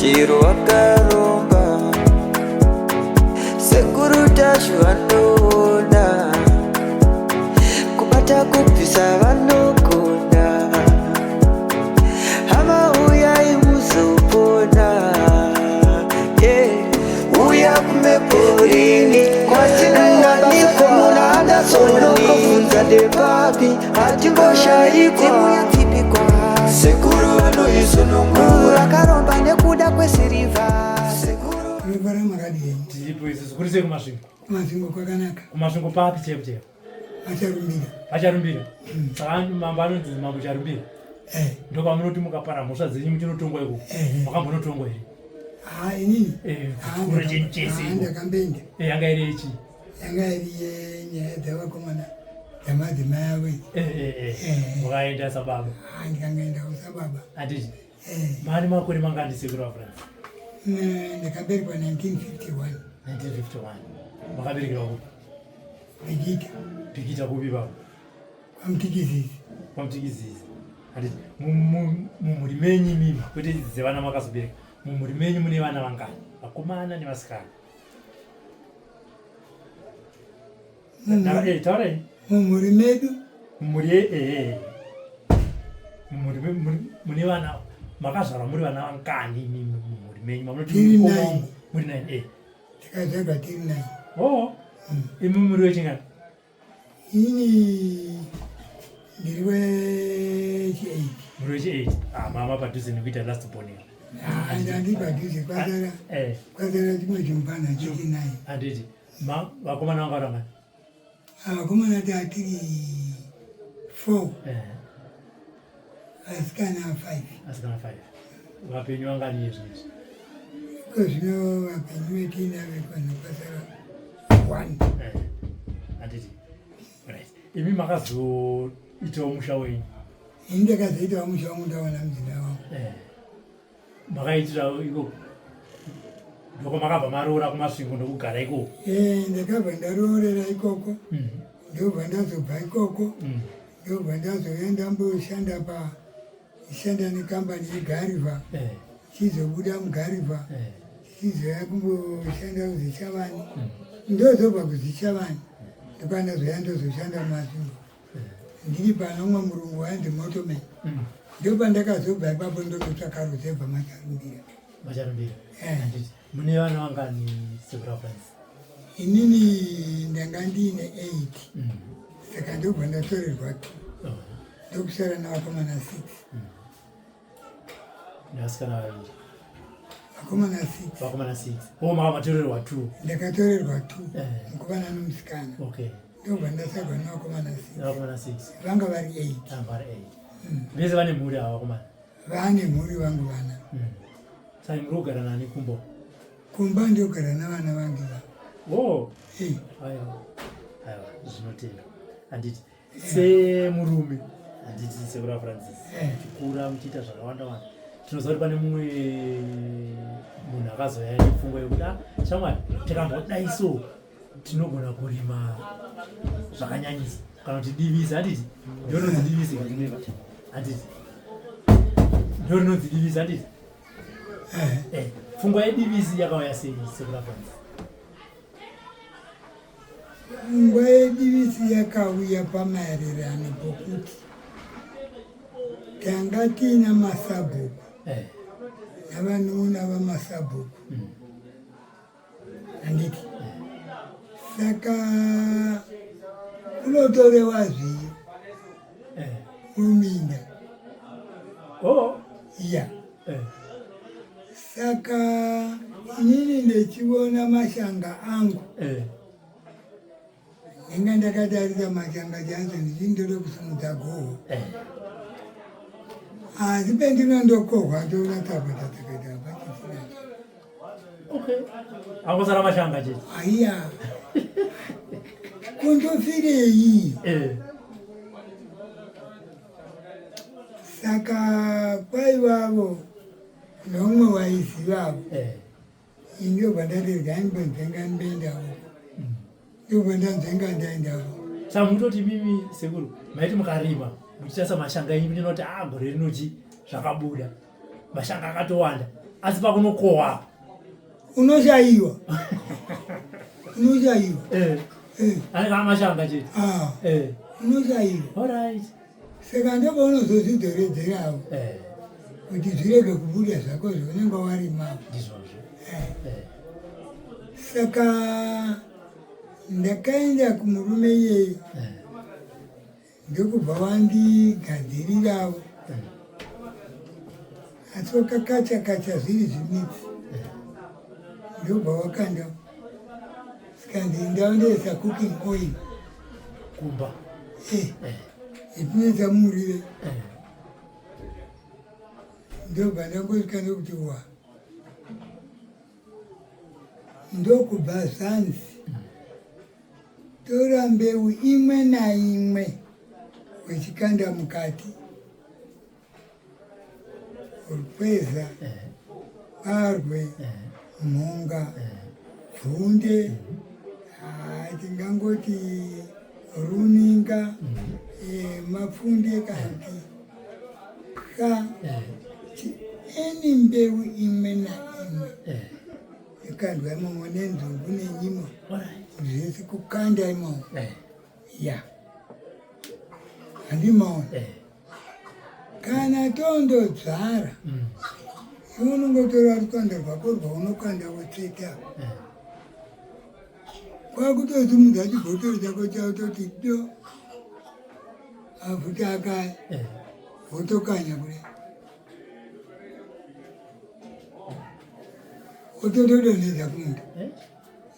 Chero wakaromba, Sekuru Tashu vanoona, kubata kubvisa vanogona. Hama uyai muzopona, yeah. Uya kumeporini kwatinowanikwa muna Anderson, unobvunza ndepapi, hatimboshaikwa. Sekuru vanoisunungura akaromba nekuda kwesirivha. Sekuru Ruvara makadii? Tiripo isusu. Kuri sei kuMasvingo? KuMasvingo kwakanaka. KuMasvingo papi chaipo chaipo? Pacharumbira. Pacharumbira. Saka mambo anonzi mambo Charumbira. Eh. Ndopamunoti mukapara mhosva dzenyu muchinotongwa ikoko. Eh. Makambonotongwa here? Ah, inini. Eh, Ah, chikoro chenyu chese ah, iko. Ndakamboenda. Eh, yanga iri yechi. Yanga iri yenyaya dzavakomana dzamadzimai avo idzi. Eh, eh, eh. Eh. Mukaenda sababa. Ah, ndikangaendawo sababa. Handiti. Eh. Mani makore mangani sekuru vaFrance? Ndakaberekwa 1951. 1951. Makaberekerwa kupi? Bikita. Bikita kupi baba? KwaMutikizizi. KwaMutikizizi. Handiti mumhuri menyu imimi, kwete idzi dzevana makazobereka. Mumhuri menyu mune vana vangani? Vakomana nevasikana. Taurai. Mumhuri medu. Mumhuri eh. Mumhuri mune vana makazvarwa muri vana vangani imimi mumhuri menyu? Mamunoti Tiri mukoma nine. wangu muri 9 eh. Takazvarwa tiri 9. Oh. Imi muri wechingani? Ini ndiri wechi 8. Muri wechi 8. Ah, mama padhuze nekuita last born here. Handandi padhuze, kwazara Eh, kwazara chimwe chimupana chechi 9. Handiti. Ma vakomana vanga vari vangani? Vakomana tatiri 4. Vasikana 5. Vasikana 5. Vapenyu vangani izvi? Iko zvino vapenyu vetina vekwanhu kwazara 1. Handiti. Right. Imi makazoitawo musha wenyu. Ini ndakazoitawo musha wangu ndawana mudzimai wangu. Makaitira ikoko. Ndoko makabva maroora kuMasvingo ndokugara ikoko. Eh, ndakabva ndaroorera ikoko. Ndobva ndazobva ikoko. Ndobva ndazouya ndamboshanda pa shanda nekambani yeGariva. Chizobuda muGariva. Chizoya kumboshanda kuZishavani. Ndozobva kuZishavani. Ndopandazoya ndozoshanda muMasvingo. Ndiri pano umwe murungu wainzi Motoman. Ndopandakazobva ipapo ndototsvaka ruzevha maCharumbira. Macharumbira. Eh. Handiti. Mune vana vangani sekuru Francis? Inini ndanga ndiine 8. Saka ndobva ndatorerwa 2. Oh. Ndokusara navakomana 6. Nevasikana vaviri. Vakomana 6. Vakomana 6. Oh, makamatorerwa 2. Ndakatorerwa 2. Eh. Mukomana nomusikana. Okay. Ndobva ndasarwa navakomana 6. Nevakomana 6. Vanga vari 8. Vanga vari 8. Vese vane mhuri ava vakomana. Vane mhuri vangu vana. Saka muri kugara nani kumbo? Kumba ndogara navana vangu va. Oh. Eh. Aiwa. Aiwa, zvinotenda. Handiti semurume, handiti sekuru Francis. Chikura muchiita zvakawanda wanda. Tinoziva kuti pane mumwe munhu akazouya nepfungwa yekuti ah, shamwari, tikambodai so tinogona kurima zvakanyanyisa kana kuti divisi, handiti ndo rinonzi divisi, handiti ndo rinonzi divisi, handiti? Eh. Pfungwa yedivisi yakauya sei sekuru Francis? Pfungwa yedivisi yakauya pamaererano pokuti tanga tiina masabhuku navanun'una vamasabhuku, handiti? Saka unotorewa zviyo muminda. Oh. Iya. Saka inini ndechiona mashanga angu. Ndinga ndakatarisa mashanga chacho ndichindode kusimudza goho. Asi pendinondokohwa toona tsapata tsakaita pachisina. Okay. Angosara mashanga chete. Aiya. Kundofirei? Saka kwaivavo nomwe waizivavo. Indobva ndati regai ndimbonzvenga ndimboendawo. Ndobva ndanzvenga ndaendawo. Saka mutoti mimi sekuru maiti mukarima muchitarisa mashanga enyu munoti ah, gore rinochi zvakabuda mashanga akatowanda. Asi pakunokohwa apa unoshayiwa unoshayiwa eh. Eh. Anenge amashanga chete. Ah. Eh. Unoshayiwa. Alright. Saka ndopaunozozvidzoredzerawo kuti zvirege kubuda zvako zvaunenge warima. Ndizvozvo. Saka ndakaenda kumurume iyeye ndokubva wandigadzirirawo asi wakakacha kacha zviri zvimidzi ndobva wakanda sikanzi ndaondeesa cooking oil kumba eh, eh. ipinza murive eh. Ndobva ndangosvika ndokuti wa ndokubva zvanzi tora mbeu imwe naimwe wechikanda mukati rukweza barwe mhunga bvunde tingangoti runinga mapfunde kana kuti pwa any mbeu imwe naimwe ikandwa imomo nenzungu nenyimo zvese kukanda imomo ya handimaona kana tondodzvara mm. iwe unongotora rukanda rwako rwaunokanda wotseta kwakutosimudza chibhotoro chako chautoti do mafuta akaya eh. wotokanya kudai wototodonhedza kumunda eh?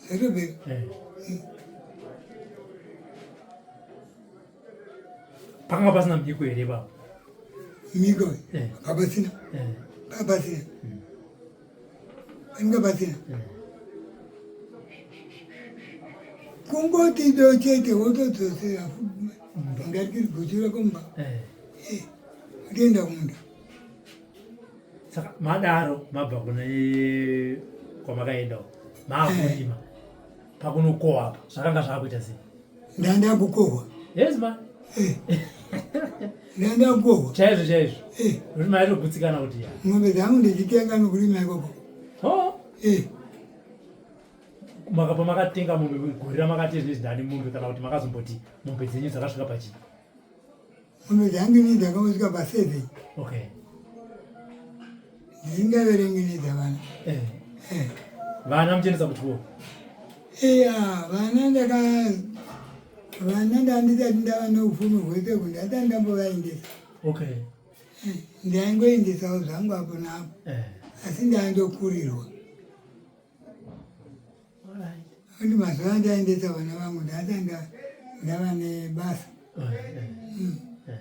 zvatopera eh. Pakanga pasina mhiko here ipapo? Mhiko papasina papasina panenge pasina kungoti do chete wotodzosera ngati guchira kumba wotoenda kumunda. Saka madaro mabva kune kwamakaenda uko maakurima pakunokohwa apa zvakanga zvaakuita sei? Ndanda kukohwa. Yes ma. Eh. Ndanda kukohwa. Chaizvo chaizvo. Eh. Kuti maitogutsikana kuti ya. Ng'ombe dzangu ndichitenga nokurima ikoko. Oh. Eh. Makapa makatenga mombe gore ramakati zvinezvi ndani mombe kana kuti makazomboti mombe dzenyu dzakasvika pachii? Mombe dzangu ini dzakambosvika pa 7. Okay. Ndisingaverengi nedzavana. Eh. Eh. Vana muchiendesa kuchikoro? Iya, vana ndaka vana ndandisati ndava neupfumi hwese kuti ndasati ndambovaendesa. Okay. Eh, ndaingoendesawo zvangu apo naapo. Eh. Asi ndaindokurirwa. Kuti mazuva andaendesa vana vangu ndasati ndava nebasa. Eh.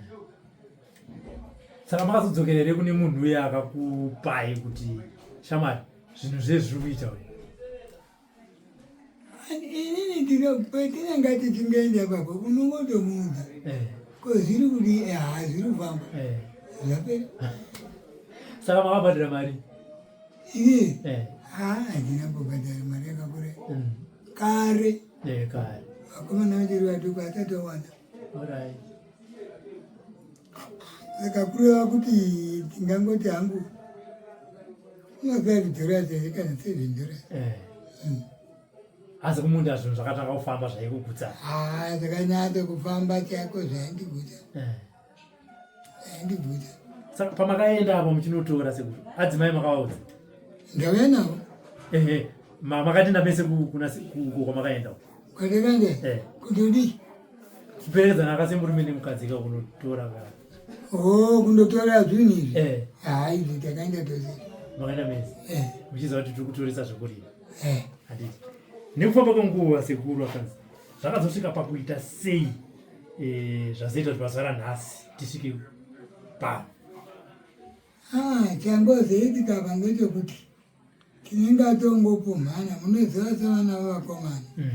Saka makazodzokera here kune munhu uye akakupai kuti shamwari zvinhu zve zviri kuita uyu? Inini patinenge tichingoenda ipapo unongotomuudza eh. ko zviri kudii eh, ha zviri kufamba eh. zvapera. Saka makabhadhara mari? Ini ha handina kumbobhadhara mari yakakura mm. kare. Kare vakomana vachiri vaduku asati vawana. Saka kureva kuti ndingangoti hangu ma5 dollars here kana 7 dollars. Eh. Asi kumunda zvinhu zvakatanga kufamba zvaikugutsa? Haa zvakanyatsa kufamba chaiko zvaindigutsa. Eh. Zvaindigutsa. Saka pamakaenda apo muchinotora sekuru adzimai makavaudza? Ndauya navo. Ehe, makatenda mese kuna kwamakaenda uko? Kwatakaenda? Eh. Kutodii? Kuperekedzana akasemurume nemukadzi ka kunotora ka. Oh, kundotora zvinhu izvi? Eh. Haa izvi takaenda tose. Makaenda mese? Eh. Muchiziva kuti tiri kutoresa zvekurima? Eh. Handiti. Nekufamba kwenguva sekuru akanzi zvakazosvika pakuita sei eh, zvazoita kuti pazuva ranhasi tisvike pano? Ah, changozoitika apa ngechekuti tinenge tongopumhana munoziva sevana vevakomana mm.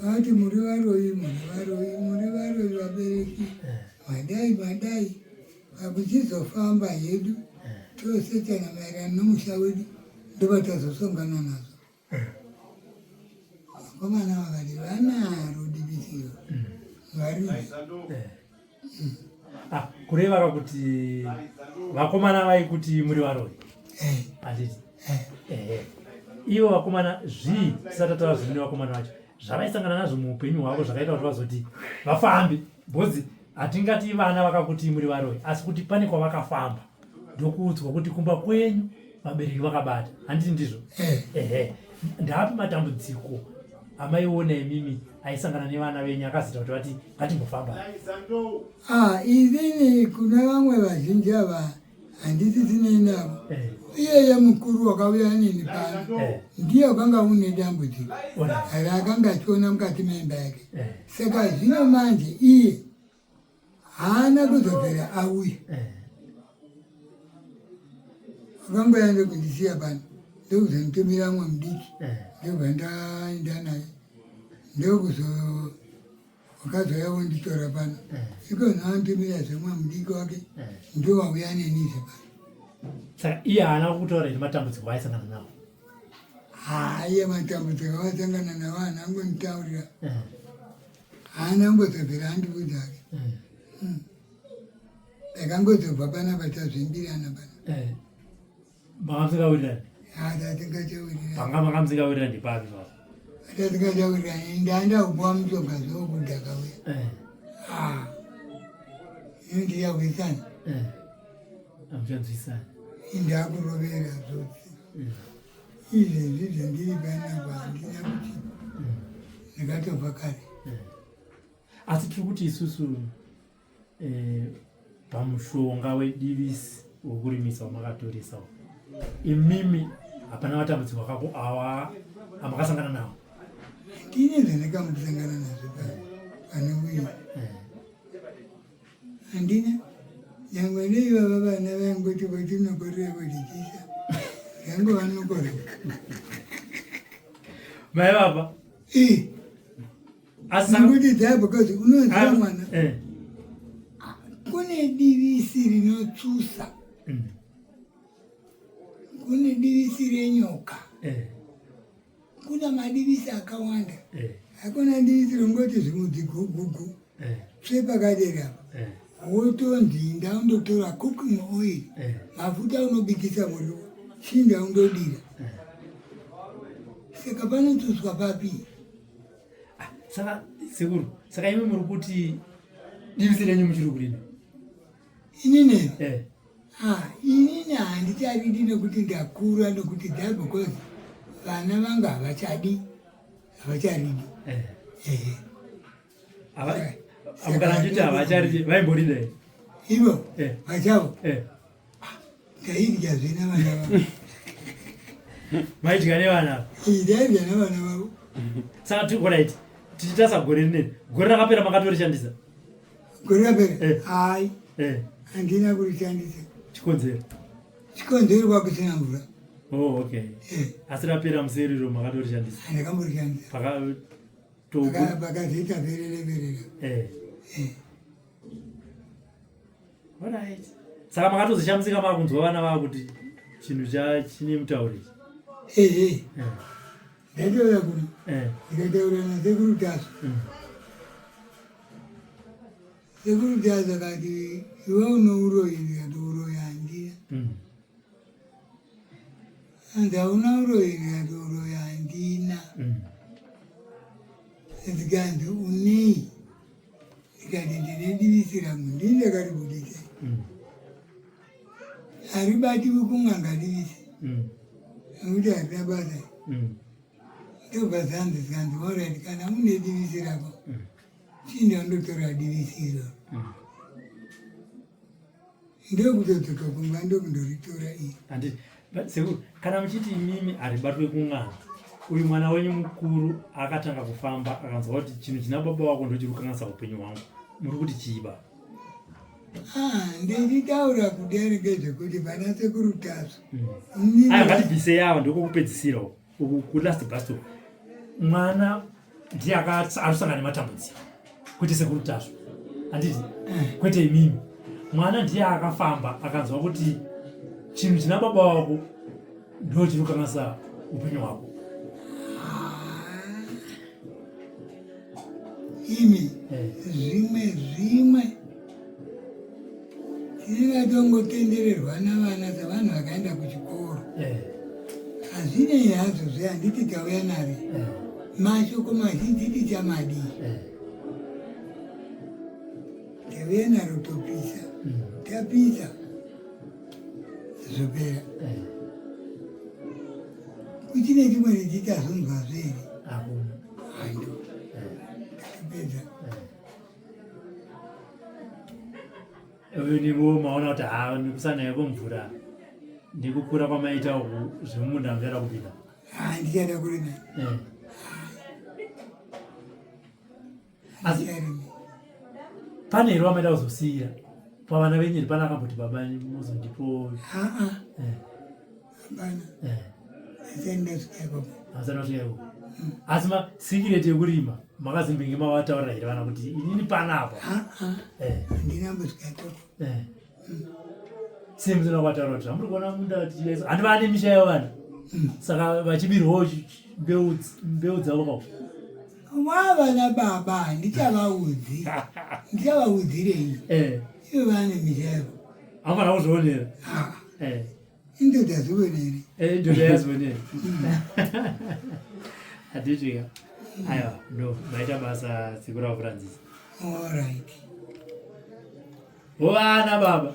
vati muri varoyi muri varoyi muri varoyi vabereki eh. madai madai pakuchizofamba hedu eh. tosechana maererano nomusha wedu ndovatazosongana nazvo eh. vakomana vakati vanaro dibisiro mm. varidzi Ah, kureva ka kuti vakomana vaikuti muri varoyi? Handiti? Ehe. Ivo vakomana zvii tisati tataura zvimwe nevakomana vacho zvavaisangana nazvo muupenyu hwavo zvakaita kuti vazoti vafambe bhozi hatingati vana vakakuti muri varoyi asi kuti pane kwavakafamba ndokuudzwa kuti kumba kwenyu vabereki vakabata handiti ndizvo eh. ehe ndaapi matambudziko amaiona imimi aisangana nevana venyu akazoita kuti vati ngatimbofamba ah, inini kuna vamwe vazhinji ava handiti tinei navo eh. iyeye mukuru wakauya neni pano eh. ndiye wakanga une dambudziko raakanga achiona mukati meimba yake saka zvino manje iye haana kuzobvira auya eh. akangoya ndokundisiya pano ndokuzonditumira mumwe mudiki eh. ndobva ndaenda naye ndokuzo wakazouya wonditora pano eh. iko zvaanditumira zvemumwe mudiki wake ndowauya nenizve pano saka iye haana kutaura here matambudziko aisangana nawo haiye matambudziko awasangana nawo haana kunditaurira haana kumbozobvira andiudza ake eh. hmm. ndakangozobva panapa tazvimbirana pana eh. makamusingawirirani tatingachawirirani panga makamusingawirirani ndipapi pa tatingachawirirani ndaenda kupuwa mushonga zvokudhaka uya eh. ah. ini ndiyawisana amuchanzwisani indakurovera zvose hmm. Izvezvi zvandiri panapa handina kuti ndakatobva kare. Asi tiri kuti isusu eh, pamushonga wedivisi wekurimisa wamakatoresa imimi hapana matambudziko akako awa amakasangana nawo? Ndine zvandakambosangana nazvo pane uye eh. Handina nyangwe neivava vana vaingoti vatinokorera vatichisa yange vanokorera mai vapa nekuti dzai because unoziva mwana eh. kune divisi rinotsusa mm. kune divisi renyoka eh. Kuna madivisi akawanda. Eh. Hakuna divisi ringoti zvimudzi gugugu. Eh. Tsve pakadera apa. Eh. Wotonzi inda undotora cooking oil. Eh. Mafuta unobikisa muriwo. Chinda undodira. Eh. Saka panotutswa papi? Ah, saka sekuru, saka imi muri kuti divisi renyu muchiri kurida? Inini? Eh. Ah, inini handicharidi nekuti ndakura nekuti that because vana vanga havachadi havacharidi eh. eh. Kana nditi havacharidi vaimborida here? Ivo eh. vachavo eh. Ah, ndaidya zve navana vavo maidya nevana ndaidya navana vavo saka tikorait tichitasa gore rineri gore rakapera makatorishandisa Gore rapera? Eh. Hayi. Eh. Handina kurishandisa. Chikonzero? Chikonzero kwakusina mvura. Oh, okay. Eh. Asi rapera museriro makatorishandisa? Handakamborishandisa. Paka pakazoita verere verere. Eh. Eh. Alright. Saka makatozishamisika makunzwa vana vava kuti chinhu chine mutauro ichi. Eh, eh. Eh. Ndaitouya kuno. Eh. Ndikataura nasekuru Tasvu. Mm. Sekuru Tasvu akati iwe une uroyi ndikati uroyi handina. Mm. Anzi hauna uroyi ndikati uroyi handina. Mm. Ndikanzi unei ndikati ndine divisi rangu ndini ndakaribudisa. Mm. Haribatiwi kun'anga divisi. Mm. Nekuti harina basa. Mm. Ndobva zanzi zikanzi alright kana une divisi rako mm. chinda undotora divisi iroro mm. ndokutodzoka kumba ndokundoritora iri handiti sekuru kana muchiti imimi haribatwe kun'anga uyu mwana wenyu mukuru akatanga kufamba akanzwa kuti chinhu china baba wako ndochiri kukanganisa upenyu hwangu muri kuti chii baba ah, ndichitaura kudai ngezvekuti vana sekuru Tasvu mm. aya ngatibvisei ava ndokokupedzisira uku kulast bus stop mwana ndiye anosangana nematambudziko kwete sekuru Tasvu handiti eh. kwete imimi mwana ndiye akafamba akanzwa kuti chinhu china baba wako ndo chiri kukanganisa upenyu hwako ah. imi eh. zvimwe zvimwe tinenge tongotendererwa navana sevanhu vakaenda kuchikoro. Hazvinei hazvo zve handiti tauya nare mashoko mazhinji tichamadii. Tauya naro topisa, tapisa zvopera. Kuchine chimwe ndichazonzwazve here? Hakuna. Hando tatopedza. Nivo maona kuti ha nekusanaya kwemvura nekukura kwamaita uku zvemumunda muchada kupinda. Handichada kurima. Asi Handicharimi. pane here wamaida kuzosiira pavana venyu here? Pane akamboti baba muzondipo? Aa, hapana. Handisati ndasvika ikoko. Hamusati masvika ikoko, asi masikireti yekurima makazimbinge mavataurira here vana kuti inini panapa? Aa, handina mbosvika ikoko. Sei musina kuvataura kuti zvamuri kuona munda tichidaisa handi vane misha yavo vana, saka vachibirwawo mbeu dzavo kao? Wavana baba handichavaudzi, ndichavaudzirei? Ivo vane misha yavo. Haufanira kuzvionera. Ah, indoda zvionere. Ndoda yazvionera, handiti? Aiwa, no, maita basa, sekuru Francis. Allright. Vovana baba.